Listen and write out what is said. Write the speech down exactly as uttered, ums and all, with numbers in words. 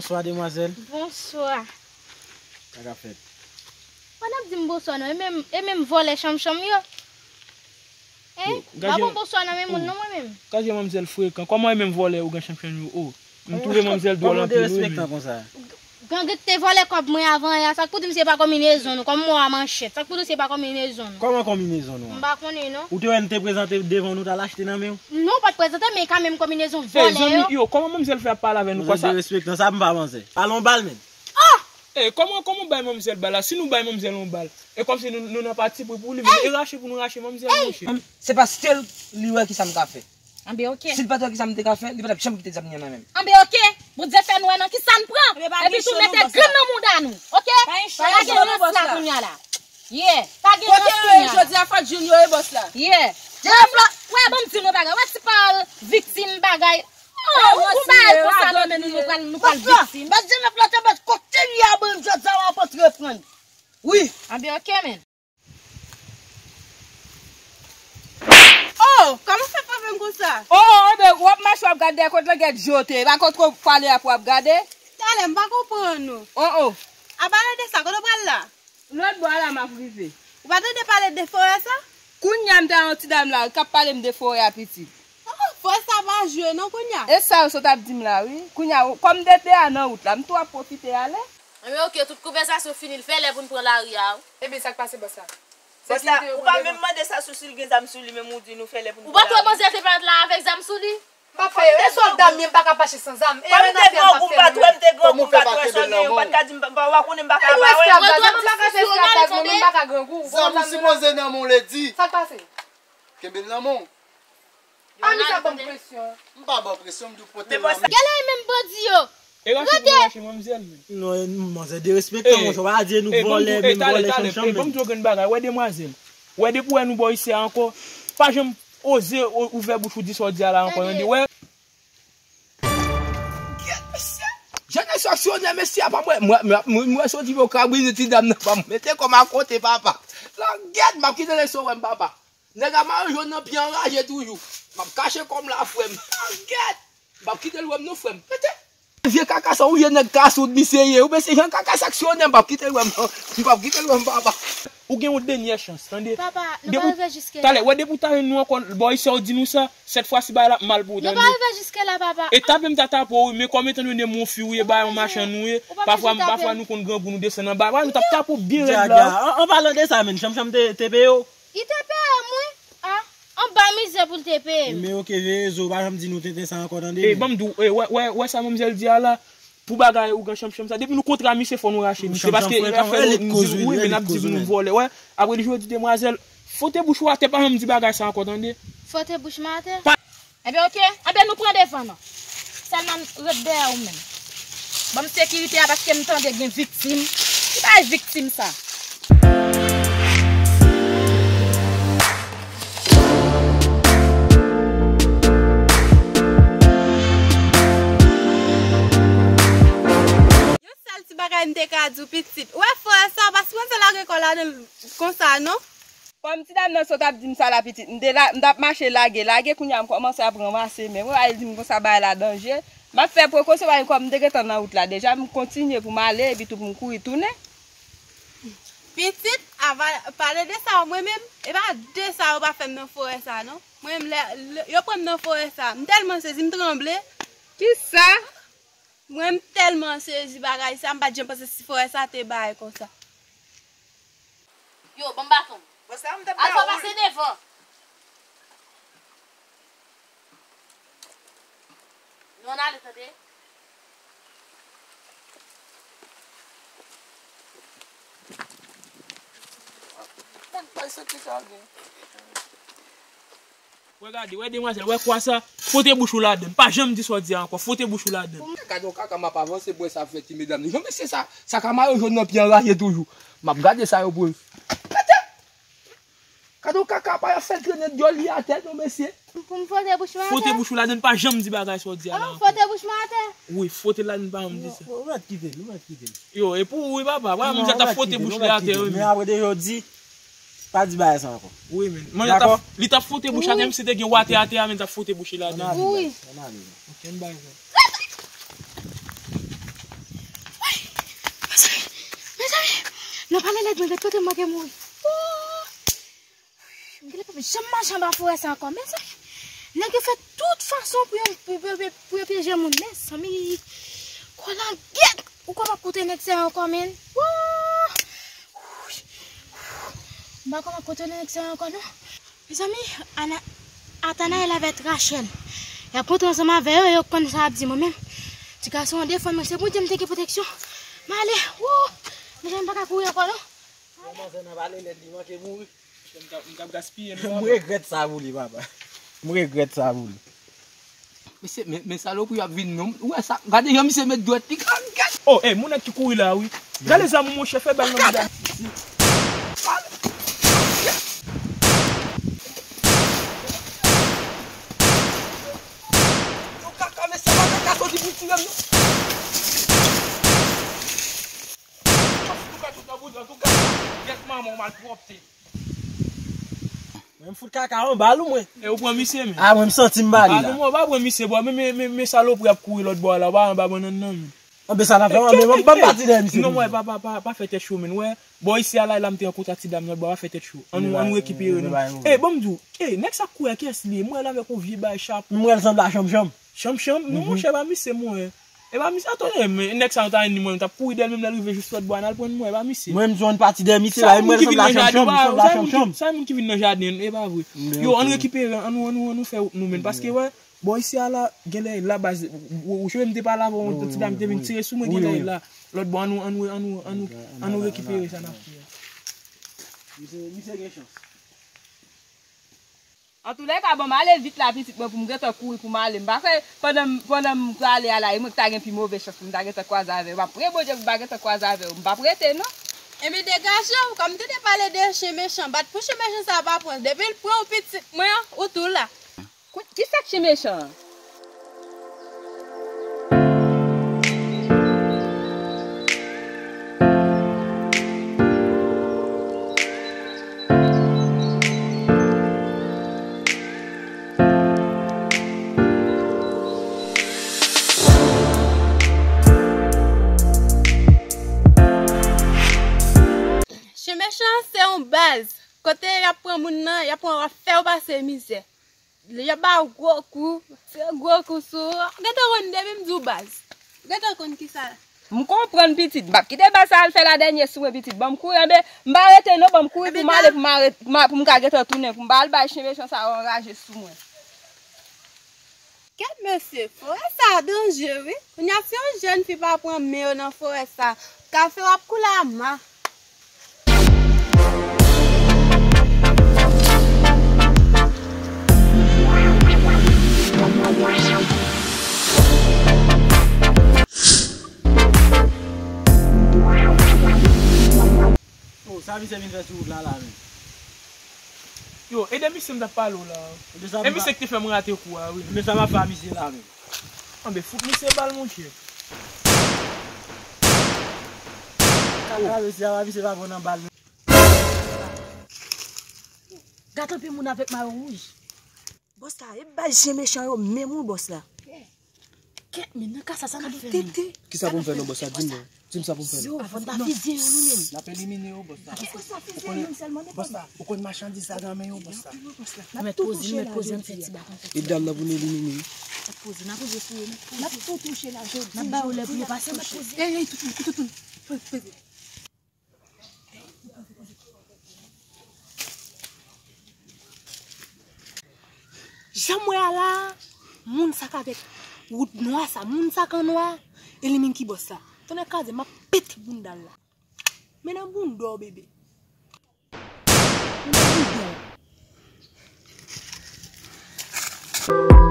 Bonswa, demwazèl. Bonswa. Sa k ap fèt? Ou pa t ap di m bonswa non, e menm, e menm vòlè chanm chanm yo. Hein? Yo, pa gadje, bon bonswa nan men moun non mwen menm. Gadje manmzèl frekan. Kòman e menm vòlè ougan chanm chanm yo? Oh, m twouve manmzèl dwòl anpil wi menm. Kòman w derespektan konsa? Gangan te vòlè kòb mwen avan yè a, sa k pou di m se pa konbinezon nou, kòm mwen a manchèt, sa k pou di se pa konbinezon nou. Kòman konbinezon nou an? M pa konnen non. Ou te wè n te prezante devan w, nou t al achte nan men w? Non, ou pa t prezante, men kanmenm konbinezon vòlè yo. Hey, zanmi, yo, kòman manmzèl fè ap pale avè nou konsa? Manzè derespektan, sa m pa manzè. Pale yon bal, men. Ah! Hey, kòman, kòman w bay manmzèl bal la? Si nou bay manmzèl yon bal, e kòmsi nou, nou nan patipri pou li menm. Hey! E rache pou nou rache manmzèl, monchè. Se paske l, li wè kisa m ka fè. Anben, oke. Si l pa t wè kisa m te ka fè, li pa t ap janm kite zam li an nan men m. Anben, oke. Bondye fè n wè nan kisa n pran. Epi tou mete grenn nan mouda nou. Oke? Pa gen chans la kounye a la. Yeah. Pa gen chans kounye a la. Kote yo ye jodi a, Fòt Junior e bòs la? Yeah. Wè, ban m di nou bagay. Wè ti pawòl viktim bagay. Oh, ou bay konsa nan men nou, nou pral, nou pral viktim. Bòs la, bòs la, kote li a, ban m jodi a, w ap antreprann. Wi. Anben, oke, men. Oh, kòman w fè frape m konsa? Oh, oh, anben, w ap mache, w ap gade dèyè kot langèt je w te ye. E pa kot pale a pou w ap gade. Talè, m pa konprann ou. Oh, oh. Apa lè de sa, kote w pral la? Lòt bò a la m ap rive. Ou pa tande pale de forè sa? Kounye a m te a yon ti dam la, k ap pale m de forè a pitit. Oh, forè sa pa jwe non kounye a. E sa yo sot ap di m la, wi. Kounye a, kòm dede a nan wout la, m tou ap pwofite ale. Anben, oke, tout konvèsasyon fini, l fè lè pou n pran lari a, wi. Ebyen, sa k pase, bòs la? Bòs la, ou pa menm mande Sasou si l gen zam sou li, menm ou di nou fè lè pou n pran lari. Ou pa t wè manzè te parèt la avèk zam sou li? M pa fè, e sòlda m ye, m pa ka mache san zam. E kòm m te grangou, m pa t wè, m te grangou, m pa t wè sa gen, yo pa t ka di m, pa, pa, pa konnen m pa ka pa wè. Esklav, m pa ka fè esklav, mwen menm m pa ka grangou. Zam ou sipoze nan men w, Lady. Sa k pase? Kenbe l nan men w. Ann sa ban m presyon. M pa ba w presyon, m di w pote l nan men. Gade menm bandi yo. E rache pou rache manmzèl menm. Non, manzè derespektan, monchè, w pa di nou vòlè, menm vòlè chanm chanm. Ban m di w grenn bagay, wè demwazèl. Wè depi w wè nou bò isi a ankò, pa janm oze o-, ouvè bouch ou di sa w di a la ankò, tande, wè. Gèt mesye. Jènès aksyonè mesye a pa mwen, mwen, mwen, mwen, mwen soti yo ka brize ti dam nan pa mwen. Mete kò m akote papa. Langèt, m ap kite leson wè m papa. Nèg a mare jòn nan pye anraje toujou. M ap kache kò m la frè m. Langèt. M p ap kite l wè m non frè m. Mete. Vye kaka sa, ou vye nèg kasoud misye ye. Ou mesye jan kaka sa aksyonè, m p ap kite l wè m non. M p ap kite l wè m papa. Ou gen yon dènyè chans, tande. Papa, nou pa rive jiske la. Talè, wè depi w ta jwenn nou ankò bò isi a, w di nou sa, sèt fwa si bagay la ap mal pou ou, tande. Nou pa rive jiske la, papa. E tape m ta tape w, wi, men kòm etan donne m yon fi ou ye, ba yon machann ou ye, pafwa, pafwa nou konn grangou, nou desann anba, nou t ap tape w byen rèd la. An, an palan de sa, menn, chanm chanm te, te peye w? Li te peye m, wi. A, anba mizè pou l te peye m. Men oke, veye zo, pa janm di nou tenten sa ankò, tande. E, ban m di w, e, wè, wè, wè sa manmzèl di a la. Pou bagay ougan chanm chanm sa, depi nou kontre a misye fò nou rache misye, paske l ap fè nou di, wi, men n ap di nou vòlè, wè. Apre li jodi demwazèl, fote bouch ou atè, pa janm di bagay sa ankò, tande. Fote bouch mwen atè? Enben, oke. Enben, nou pran devan nan. Sèlman ret dèyè ou menm. Ban m sekirite a paske m tande gen viktim. Ki bagay viktim sa? Yon sèl ti bagay m te ka di w, pitit. Ou wè frè sa, pa sipoze lage kò w ladan l konsa, non. Kòm ti dam nan sot ap di m sa la, pitit, m te la, m t ap mache lage, lage, kounye a m kòmanse ap ranmase men mwen, bagay di m konsa, bagay la danje. M ap fè prekosyon, bagay kòm m te gentan nan wout la deja, m kontinye pou m ale, epi tou pou m kouri tounen. Pitit, ava, pale de sa, mwen menm, e pa de sa yo pa fè m nan forè sa, non. Mwen menm, lè, lè yo pran m nan forè sa, m tèlman sezi, m tranble. Kisa? Mwen, m tèlman sezi bagay sa, m pa t janm panse si forè sa te bay konsa. Yo, ban m baton. Bon, sa m t ap ba ou. Alfa pase devan. Nou ann ale, tande. Wè gade, wè demwazèl, wè kwa sa, fote bouch ou ladann. Pa janm di sa w di a ankò, fote bouch ou ladann. Gade yon kaka, m ap avanse pou wè sa ap fè ti medam yo. Mesye sa, sa ka mare jòn nan pye anraje toujou. M ap gade sa yo pou. Gade! Gade yon kaka, pa y ap fè l trennen dyòl li atè non, mesye. Pou m fote bouch mwen atè? Fote bouch ou ladann, pa janm di bagay sa w di a la ankò. Fote bouch mwen atè? Wi, fote l ladann, pa janm di sa. Ou mèt kite l, ou mèt kite l. Yo, e pou ou wi papa, wè manzè t ap fote bouch li atè wi. Men apre de jodi, pa di bagay sa ankò. Wi men. Manzè t ap, li t ap fote bouch atè, menm si te gen watè atè a, men l t ap fote bouch li ladann. Wi. Ok, m bay sa. Nan pale lèd, mwen, gad kote m manke mouri. Woo! M genlè p ap janm mache anba forè sa ankò. Mezanmi, nèg yo fè tout fason pou yo, pou, pou, pou, pou yo pyeje moun. Mezanmi, kòlangèt! Ou kwè m ap koute nèg sa yo ankò, menn? Woo! M pa kwè m ap koute nèg sa yo ankò, non. Mezanmi, Ana, Atanael avèk Rachel, y ap kontre ansanm avè yo, yo konn sa y ap di mwen menm. Ti gason an defòm, men se Bondye m te gen pwoteksyon. M ale, woo! Mezanmi, m pa ka kouri ankò, non. Manzè nan pale lèd, li manke mouri. M t ap, m t ap gaspiye l, papa. M regrèt sa pou li, papa. M regrèt sa pou li. Mesye, men, men salopri ap vin non. Ou wè sa? Gade jan misye met dwèt li. Gad, gad. Oh, ey, moun nèg ki kouri la, wi. Gade zam ou, monchè, fè bal nan bouda. Yo kaka, mesye, pa kaka soti pou tire m, non. Antouka, tout an bout, antouka, gèt manman w malpwòpte. Mwen, m fout kaka yon bal ou mwen. E ou pran misye, men? Ah, mwen, m santi m ba li la. Ah, non, mwen pa pran misye, bò. Men, men, men, men salopri ap kouri lòt bò a la, ou pa anba bannann nan, men. Anben, sa n ap fè, anben, ban m pati dèyè misye. Non, mwen, pa, pa, pa, pa fè tèt cho, men. Wè, bò isi a la, la m te rankontre ak ti dam nan, bò, pa fè tèt cho. Ann, ann rekipere'y, non. E, ban m di w, e, nèg sa k kouri a, kiyès li ye? M wè l avèk yon vye bagay chapo. M wè l sanble a Chanmchanm. Chanmchanm? Non, monchè, pa misye, mwen. E pa misye, atann, men nèg sa yo ta jwenn li, mwen, m t ap kouri dèyè l, menm lè l rive jis lòt bò a, n al pran l, mwen, e pa misye. Mwen, m jwenn pati dèyè misye la, e mwen, l sanble a Chanmchanm, l sanble a Chanmchanm. Sa moun ki vin nan jaden, e pa vre. Yo, ann rekipere, ann nou, ann nou, ann nou fè wout nou, menn, paske, wè, bò isi a la, genlè, labaz, ou, ou, ou, m te pale avè w, ti dam te vin tire sou mwen, genlè, la, lòt bò, ann nou, ann nou, ann nou, ann nou, ann nou rekipere sa n ap fè a. Misye, misye gen chans. Antoulèka, bon, m ale vit la, pitit mwen, pou m gentan kouri pou m ale. M pa kwè pandan m, pandan m prale a la, e mwen ki ta gen pi move chans pou m ta gentan kwaze avè yo. M ap priye Bondye pou m pa gentan kwaze avè yo. M p ap rete, non. Ebyen, degaje w, kòm m te pale de chen mechan, bat pou chen mechan sa a pa pran. Depi l pran w pitit mwen an, ou tou la. Kout, kisa k chen mechan an? Chen mechan se yon baz. Kote y ap pran moun nan, y ap pran, y ap fè w pase mizè. Y ap ba w gwo kou, tire gwo kou sou ou. Ou gentan konn depi m di w baz. Ou gentan konn kisa. M konprann pitit. M p ap kite baz sa al fè la dènye sou mwen pitit. Ban m kouri, anben, m pa rete non, ban m kouri pou m ale, pou m arete, pou m a, pou m ka gentan tounen, pou m pa al bay chen mechan sa yo anraje sou mwen. Kèt mesye, forè sa a danje wi. Kounye a si yon jèn fi pa pran men yo nan forè sa a, kafe w ap koule ama. Oh, sa misye vin fè sou wout la la menm? Yo, ede misye m t ap pale w la. E misye ki te fè m rate kou a, wi. Men sa m ap fè a misye la menm? Anben, fout misye bal, monchè. Kaka, mesye, a misye pa pran nan bal, men. Gad anpil moun avèk mayo wouj. Bòs la, e baz chen mechan yo menm wi bòs la. Kèt, men nan ka sa, sa n ap fè menm? Kisa pou m fè non, bòs la? Di m non. Di m sa pou m fè non. Yo, fò n ta fizye yo nou menm. N ap elimine yo, bòs la. Kisa fizye yo menm sèlman, bòs la? Ou konn machandiz sa nan men yo, bòs la. Mèt poze, mèt poze, ann fè ti bagay. E dam nan pou n elimine yo. Mèt poze, n ap rive sou yo, mèt poze. N ap tou touche la jodi. N ap ba yo lè pou yo pase, mèt poze. Ey, ey, toutoun, toutoun. Poze, poze. Jan m wè a la, moun sa k avèk wout nwa sa, moun sa k an nwa, e li menm ki bòs la. Tonnè kraze, m ap pete bounda l la. Men nan bounda w, bebe. Men nan bounda w.